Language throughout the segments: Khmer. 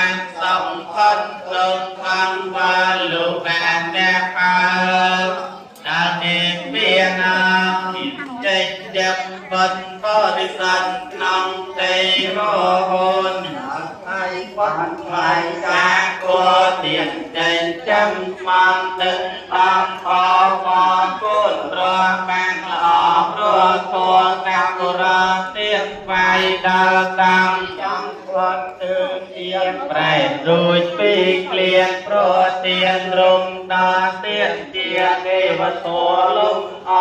បានសំផនទ្រង់ខំវលុបានអ្នកផលដល់និព្វានចេញចាប់បុណ្យបរិស័ទក្នុងទេរហូន ហើយបានថ្លៃ កាគួទៀនចេញចាំមកទឹកតាមអបគុណប្របានល្អព្រោះធัวតាបុរាទៀនវាយដល់តាម ចាំគាត់ទើទៀន ប្រែរួចពីក្លៀនប្រទៀនរំដល់ទៀនជាទេវធัวលំអ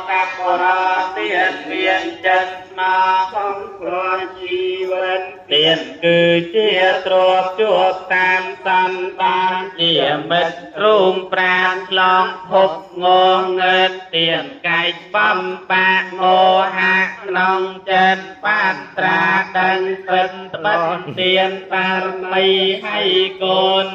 តាបុរាទៀនមានចិត្តមក សង្គ្រោះជីវិត ទៀនគឺជាទ្របជួបតាមសន្តានជាមិត្តរួមប្រានឆ្លងភពងងងើតទៀនកាយបំបាក់មោហៈក្នុងចិត្តបានត្រាដឹងពិតត្បិតទៀនបារមីឲ្យកូន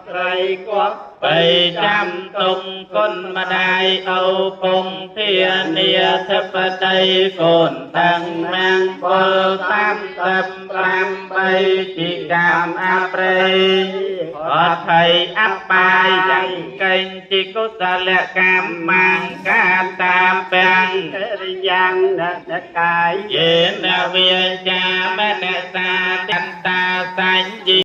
ស្រីគាត់ បីចាំទុំគុណម្ដាយឪពុងធានាធិបតីកូនតាំងមង្គល38ជាកម្មអប្រេអថៃអបាយយ៉ាងកេញជាកុសលកម្មកាតាមពាំង កិរិយ៉ាងនកាយ យេនវាចាមនសា